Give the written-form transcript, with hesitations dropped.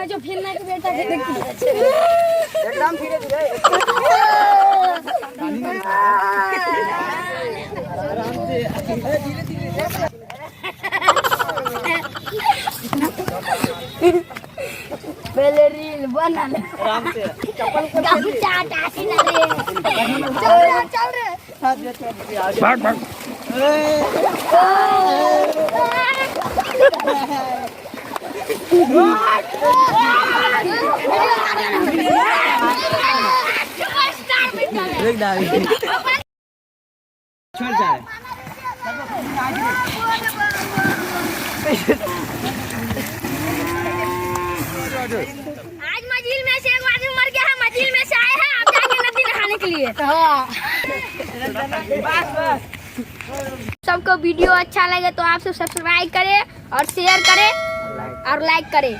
कहै छौ फिरना के बेटा के देखी। एकदम धीरे धीरे। पहले रील बना ले। आराम से। गमछा टाटी ना रे, चल रे चल रे। भाग भाग। देख दादी छोड़ जाए। आज मझील में से एक आदमी मर गया है। मझील में से आए हैं, आप जाएंगे नदी नहाने के लिए। सबको वीडियो अच्छा लगे तो आप सब सब्सक्राइब करें और शेयर करें और लाइक करें।